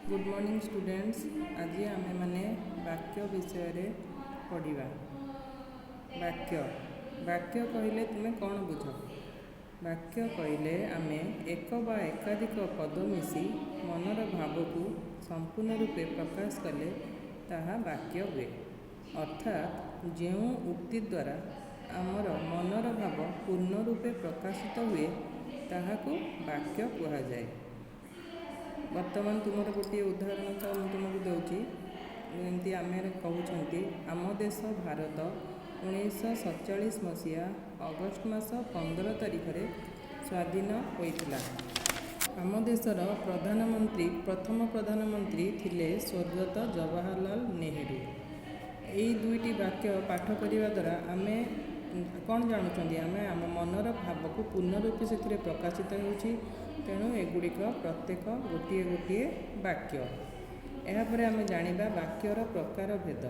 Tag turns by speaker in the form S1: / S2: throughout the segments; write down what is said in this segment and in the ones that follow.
S1: Good morning students. ଆଜି ଆମେମାନେ ବାକ୍ୟ ବିଷୟରେ ପଢ଼ିବା। ବାକ୍ୟ ବାକ୍ୟ କହିଲେ ତୁମେ କ'ଣ ବୁଝ? ବାକ୍ୟ କହିଲେ ଆମେ ଏକ ବା ଏକାଧିକ ପଦ ମିଶି ମନର ଭାବକୁ ସମ୍ପୂର୍ଣ୍ଣ ରୂପେ ପ୍ରକାଶ କଲେ ତାହା ବାକ୍ୟ ହୁଏ। ଅର୍ଥାତ୍ ଯେଉଁ ଉକ୍ତି ଦ୍ୱାରା ଆମର ମନର ଭାବ ପୂର୍ଣ୍ଣ ରୂପେ ପ୍ରକାଶିତ ହୁଏ, ତାହାକୁ ବାକ୍ୟ କୁହାଯାଏ। ବର୍ତ୍ତମାନ ତୁମର ଗୋଟିଏ ଉଦାହରଣ ତ ମୁଁ ତୁମକୁ ଦେଉଛି। ଯେମିତି ଆମେ କହୁଛନ୍ତି, ଆମ ଦେଶ ଭାରତ 1947 ମସିହା ଅଗଷ୍ଟ ମାସ 15 ତାରିଖରେ ସ୍ୱାଧୀନ ହୋଇଥିଲା। ଆମ ଦେଶର ପ୍ରଧାନମନ୍ତ୍ରୀ, ପ୍ରଥମ ପ୍ରଧାନମନ୍ତ୍ରୀ ଥିଲେ ସ୍ୱର୍ଗତ ଜବାହରଲାଲ ନେହେରୁ। ଏଇ ଦୁଇଟି ବାକ୍ୟ ପାଠ କରିବା ଦ୍ୱାରା ଆମେ କ'ଣ ଜାଣୁଛନ୍ତି? ଆମେ ଆମ ମନର ଭାବକୁ ପୂର୍ଣ୍ଣ ରୂପେ ସେଥିରେ ପ୍ରକାଶିତ ହେଉଛି। ତେଣୁ ଏଗୁଡ଼ିକ ପ୍ରତ୍ୟେକ ଗୋଟିଏ ଗୋଟିଏ ବାକ୍ୟ। ଏହାପରେ ଆମେ ଜାଣିବା ବାକ୍ୟର ପ୍ରକାର ଭେଦ।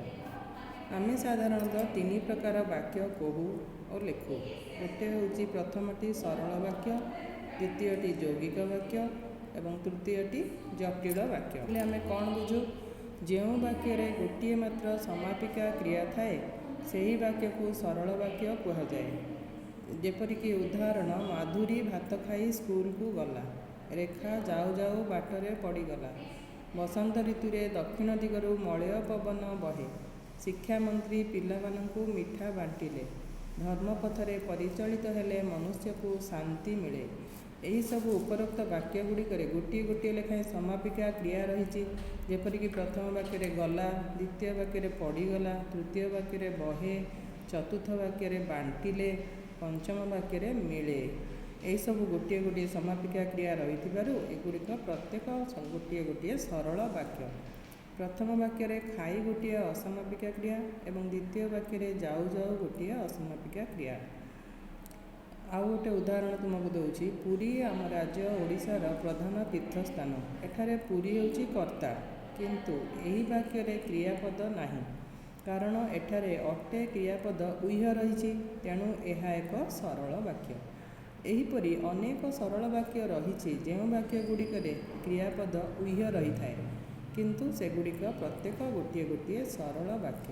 S1: ଆମେ ସାଧାରଣତଃ ତିନି ପ୍ରକାର ବାକ୍ୟ କହୁ ଓ ଲେଖୁ। ଗୋଟେ ହେଉଛି, ପ୍ରଥମଟି ସରଳ ବାକ୍ୟ, ଦ୍ୱିତୀୟଟି ଯୌଗିକ ବାକ୍ୟ ଏବଂ ତୃତୀୟଟି ଜଟିଳ ବାକ୍ୟ। ହେଲେ ଆମେ କ'ଣ ବୁଝୁ? ଯେଉଁ ବାକ୍ୟରେ ଗୋଟିଏ ମାତ୍ର ସମାପିକା କ୍ରିୟା ଥାଏ, ସେହି ବାକ୍ୟକୁ ସରଳ ବାକ୍ୟ କୁହାଯାଏ। ଯେପରିକି ଉଦାହରଣ, ମାଧୁରୀ ଭାତ ଖାଇ ସ୍କୁଲକୁ ଗଲା। ରେଖା ଯାଉ ଯାଉ ବାଟରେ ପଡ଼ିଗଲା। ବସନ୍ତ ଋତୁରେ ଦକ୍ଷିଣ ଦିଗରୁ ମଳୟ ପବନ ବହେ। ଶିକ୍ଷାମନ୍ତ୍ରୀ ପିଲାମାନଙ୍କୁ ମିଠା ବାଣ୍ଟିଲେ। ଧର୍ମପଥରେ ପରିଚାଳିତ ହେଲେ ମନୁଷ୍ୟକୁ ଶାନ୍ତି ମିଳେ। ଏହିସବୁ ଉପରୋକ୍ତ ବାକ୍ୟ ଗୁଡ଼ିକରେ ଗୋଟିଏ ଗୋଟିଏ ଲେଖାଏଁ ସମାପିକା କ୍ରିୟା ରହିଛି। ଯେପରିକି ପ୍ରଥମ ବାକ୍ୟରେ ଗଲା, ଦ୍ୱିତୀୟ ବାକ୍ୟରେ ପଡ଼ିଗଲା, ତୃତୀୟ ବାକ୍ୟରେ ବହେ, ଚତୁର୍ଥ ବାକ୍ୟରେ ବାଣ୍ଟିଲେ, ପଞ୍ଚମ ବାକ୍ୟରେ ମିଳେ। ଏହିସବୁ ଗୋଟିଏ ଗୋଟିଏ ସମାପିକା କ୍ରିୟା ରହିଥିବାରୁ ଏଗୁଡ଼ିକ ପ୍ରତ୍ୟେକ ଗୋଟିଏ ଗୋଟିଏ ସରଳ ବାକ୍ୟ। ପ୍ରଥମ ବାକ୍ୟରେ ଖାଇ ଗୋଟିଏ ଅସମାପିକା କ୍ରିୟା ଏବଂ ଦ୍ୱିତୀୟ ବାକ୍ୟରେ ଯାଉ ଯାଉ ଗୋଟିଏ ଅସମାପିକା କ୍ରିୟା। ଆଉ ଗୋଟେ ଉଦାହରଣ ତୁମକୁ ଦେଉଛି। ପୁରୀ ଆମ ରାଜ୍ୟ ଓଡ଼ିଶାର ପ୍ରଧାନ ତୀର୍ଥସ୍ଥାନ। ଏଠାରେ ପୁରୀ ହେଉଛି କର୍ତ୍ତା, କିନ୍ତୁ ଏହି ବାକ୍ୟରେ କ୍ରିୟାପଦ ନାହିଁ, କାରଣ ଏଠାରେ ଅଟେ କ୍ରିୟାପଦ ଉହ୍ୟ ରହିଛି। ତେଣୁ ଏହା ଏକ ସରଳ ବାକ୍ୟ। ଏହିପରି ଅନେକ ସରଳ ବାକ୍ୟ ରହିଛି, ଯେଉଁ ବାକ୍ୟ ଗୁଡ଼ିକରେ କ୍ରିୟାପଦ ଉହ୍ୟ ରହିଥାଏ, କିନ୍ତୁ ସେଗୁଡ଼ିକ ପ୍ରତ୍ୟେକ ଗୋଟିଏ ଗୋଟିଏ ସରଳ ବାକ୍ୟ।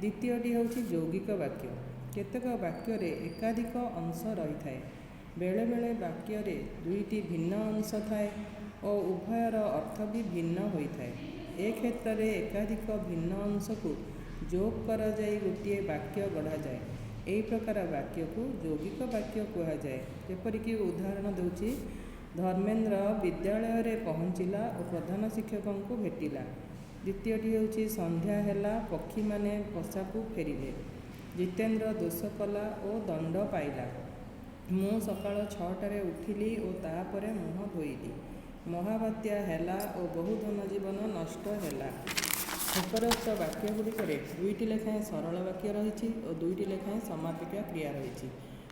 S1: ଦ୍ୱିତୀୟଟି ହେଉଛି ଯୌଗିକ ବାକ୍ୟ। କେତେକ ବାକ୍ୟରେ ଏକାଧିକ ଅଂଶ ରହିଥାଏ। ବେଳେବେଳେ ବାକ୍ୟରେ ଦୁଇଟି ଭିନ୍ନ ଅଂଶ ଥାଏ ଓ ଉଭୟର ଅର୍ଥ ବି ଭିନ୍ନ ହୋଇଥାଏ। ଏ କ୍ଷେତ୍ରରେ ଏକାଧିକ ଭିନ୍ନ ଅଂଶକୁ ଯୋଗ କରାଯାଇ ଗୋଟିଏ ବାକ୍ୟ ଗଢ଼ାଯାଏ। ଏହି ପ୍ରକାର ବାକ୍ୟକୁ ଯୌଗିକ ବାକ୍ୟ କୁହାଯାଏ। ଯେପରିକି ଉଦାହରଣ ଦେଉଛି, ଧର୍ମେନ୍ଦ୍ର ବିଦ୍ୟାଳୟରେ ପହଞ୍ଚିଲା ଓ ପ୍ରଧାନ ଶିକ୍ଷକଙ୍କୁ ଭେଟିଲା। ଦ୍ୱିତୀୟଟି ହେଉଛି, ସନ୍ଧ୍ୟା ହେଲା, ପକ୍ଷୀମାନେ ବସାକୁ ଫେରିଲେ। ଜିତେନ୍ଦ୍ର ଦୋଷ କଲା ଓ ଦଣ୍ଡ ପାଇଲା। ମୁଁ ସକାଳ 6ଟାରେ ଉଠିଲି ଓ ତାପରେ ମୁହଁ ଧୋଇଲି। ମହାବାତ୍ୟା ହେଲା ଓ ବହୁ ଧନଜୀବନ ନଷ୍ଟ ହେଲା। ଉପରୋକ୍ତ ବାକ୍ୟ ଗୁଡ଼ିକରେ ଦୁଇଟି ଲେଖାଏଁ ସରଳ ବାକ୍ୟ ରହିଛି ଓ ଦୁଇଟି ଲେଖାଏଁ ସମାପିକା କ୍ରିୟା ରହିଛି।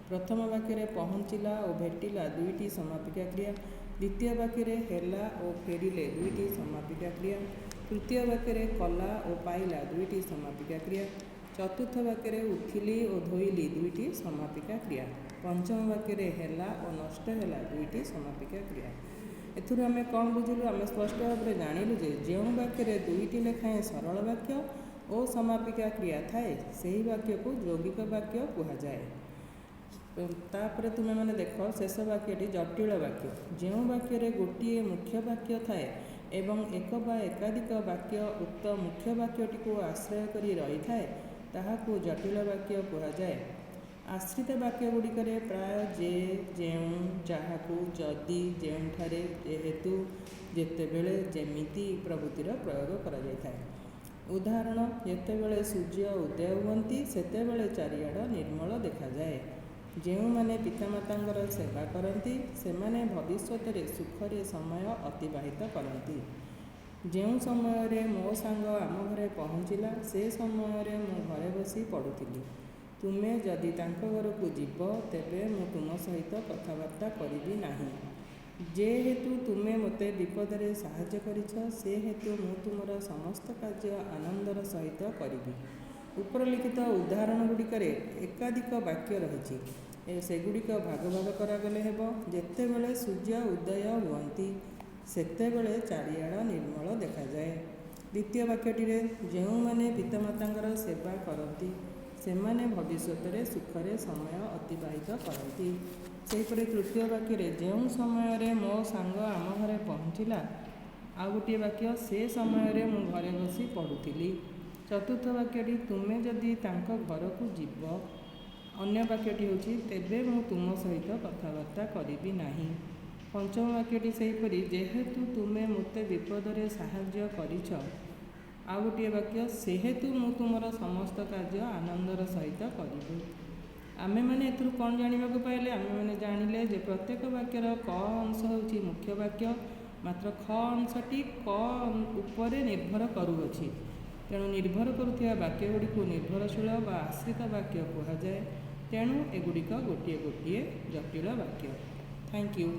S1: ପ୍ରଥମ ବାକ୍ୟରେ ପହଞ୍ଚିଲା ଓ ଭେଟିଲା ଦୁଇଟି ସମାପିକା କ୍ରିୟା, ଦ୍ୱିତୀୟ ବାକ୍ୟରେ ହେଲା ଓ ଫେରିଲେ ଦୁଇଟି ସମାପିକା କ୍ରିୟା, ତୃତୀୟ ବାକ୍ୟରେ କଲା ଓ ପାଇଲା ଦୁଇଟି ସମାପିକା କ୍ରିୟା, ଚତୁର୍ଥ ବାକ୍ୟରେ ଉଠିଲି ଓ ଧୋଇଲି ଦୁଇଟି ସମାପିକା କ୍ରିୟା, ପଞ୍ଚମ ବାକ୍ୟରେ ହେଲା ଓ ନଷ୍ଟ ହେଲା ଦୁଇଟି ସମାପିକା କ୍ରିୟା। ଏଥିରୁ ଆମେ କ'ଣ ବୁଝିଲୁ? ଆମେ ସ୍ପଷ୍ଟ ଭାବରେ ଜାଣିଲୁ ଯେ ଯେଉଁ ବାକ୍ୟରେ ଦୁଇଟି ଲେଖାଏଁ ସରଳ ବାକ୍ୟ ଓ ସମାପିକା କ୍ରିୟା ଥାଏ, ସେହି ବାକ୍ୟକୁ ଯୌଗିକ ବାକ୍ୟ କୁହାଯାଏ। ତାପରେ ତୁମେମାନେ ଦେଖ, ଶେଷ ବାକ୍ୟଟି ଜଟିଳ ବାକ୍ୟ। ଯେଉଁ ବାକ୍ୟରେ ଗୋଟିଏ ମୁଖ୍ୟ ବାକ୍ୟ ଥାଏ ଏବଂ ଏକ ବା ଏକାଧିକ ବାକ୍ୟ ଉକ୍ତ ମୁଖ୍ୟ ବାକ୍ୟଟିକୁ ଆଶ୍ରୟ କରି ରହିଥାଏ, ତାହାକୁ ଜଟିଳ ବାକ୍ୟ କୁହାଯାଏ। ଆଶ୍ରିତ ବାକ୍ୟ ଗୁଡ଼ିକରେ ପ୍ରାୟ ଯେ, ଯେଉଁ, ଯାହାକୁ, ଯଦି, ଯେଉଁଠାରେ, ଯେହେତୁ, ଯେତେବେଳେ, ଯେମିତି ପ୍ରଭୃତିର ପ୍ରୟୋଗ କରାଯାଇଥାଏ। ଉଦାହରଣ, ଯେତେବେଳେ ସୂର୍ଯ୍ୟ ଉଦୟ ହୁଅନ୍ତି, ସେତେବେଳେ ଚାରିଆଡ଼ ନିର୍ମଳ ଦେଖାଯାଏ। ଯେଉଁମାନେ ପିତାମାତାଙ୍କର ସେବା କରନ୍ତି, ସେମାନେ ଭବିଷ୍ୟତରେ ସୁଖରେ ସମୟ ଅତିବାହିତ କରନ୍ତି। ଯେଉଁ ସମୟରେ ମୋ ସାଙ୍ଗ ଆମ ଘରେ ପହଞ୍ଚିଲା, ସେ ସମୟରେ ମୁଁ ଘରେ ବସି ପଢ଼ୁଥିଲି। ତୁମେ ଯଦି ତାଙ୍କ ଘରକୁ ଯିବ, ତେବେ ମୁଁ ତୁମ ସହିତ କଥାବାର୍ତ୍ତା କରିବି ନାହିଁ। ଯେହେତୁ ତୁମେ ମୋତେ ବିପଦରେ ସାହାଯ୍ୟ କରିଛ, ସେ ହେତୁ ମୁଁ ତୁମର ସମସ୍ତ କାର୍ଯ୍ୟ ଆନନ୍ଦର ସହିତ କରିବି। ଉପରଲିଖିତ ଉଦାହରଣ ଗୁଡ଼ିକରେ ଏକାଧିକ ବାକ୍ୟ ରହିଛି। ସେଗୁଡ଼ିକ ଭାଗ ଭାଗ କରାଗଲେ ହେବ, ଯେତେବେଳେ ସୂର୍ଯ୍ୟ ଉଦୟ ହୁଅନ୍ତି, ସେତେବେଳେ ଚାରିଆଡ଼ ନିର୍ମଳ ଦେଖାଯାଏ। ଦ୍ୱିତୀୟ ବାକ୍ୟଟିରେ, ଯେଉଁମାନେ ପିତାମାତାଙ୍କର ସେବା କରନ୍ତି, ସେମାନେ ଭବିଷ୍ୟତରେ ସୁଖରେ ସମୟ ଅତିବାହିତ କରନ୍ତି। ସେହିପରି ତୃତୀୟ ବାକ୍ୟରେ, ଯେଉଁ ସମୟରେ ମୋ ସାଙ୍ଗ ଆମ ଘରେ ପହଞ୍ଚିଲା। ଆଉ ଗୋଟିଏ ବାକ୍ୟ, ସେ ସମୟରେ ମୁଁ ଘରେ ବସି ପଢ଼ୁଥିଲି। ଚତୁର୍ଥ ବାକ୍ୟଟି, ତୁମେ ଯଦି ତାଙ୍କ ଘରକୁ ଯିବ। ଅନ୍ୟ ବାକ୍ୟଟି ହେଉଛି, ତେବେ ମୁଁ ତୁମ ସହିତ କଥାବାର୍ତ୍ତା କରିବି ନାହିଁ। ପଞ୍ଚମ ବାକ୍ୟଟି ସେହିପରି, ଯେହେତୁ ତୁମେ ମୋତେ ବିପଦରେ ସାହାଯ୍ୟ କରିଛ। ଆଉ ଗୋଟିଏ ବାକ୍ୟ, ସେହେତୁ ମୁଁ ତୁମର ସମସ୍ତ କାର୍ଯ୍ୟ ଆନନ୍ଦର ସହିତ କରିବି। ଆମେମାନେ ଏଥିରୁ କ'ଣ ଜାଣିବାକୁ ପାଇଲେ? ଆମେମାନେ ଜାଣିଲେ ଯେ ପ୍ରତ୍ୟେକ ବାକ୍ୟର କ ଅଂଶ ହେଉଛି ମୁଖ୍ୟ ବାକ୍ୟ, ମାତ୍ର ଖ ଅଂଶଟି କ ଉପରେ ନିର୍ଭର କରୁଅଛି। ତେଣୁ ନିର୍ଭର କରୁଥିବା ବାକ୍ୟ ଗୁଡ଼ିକୁ ନିର୍ଭରଶୀଳ ବା ଆଶ୍ରିତ ବାକ୍ୟ କୁହାଯାଏ। ତେଣୁ ଏଗୁଡ଼ିକ ଗୋଟିଏ ଗୋଟିଏ ଜଟିଳ ବାକ୍ୟ। Thank you.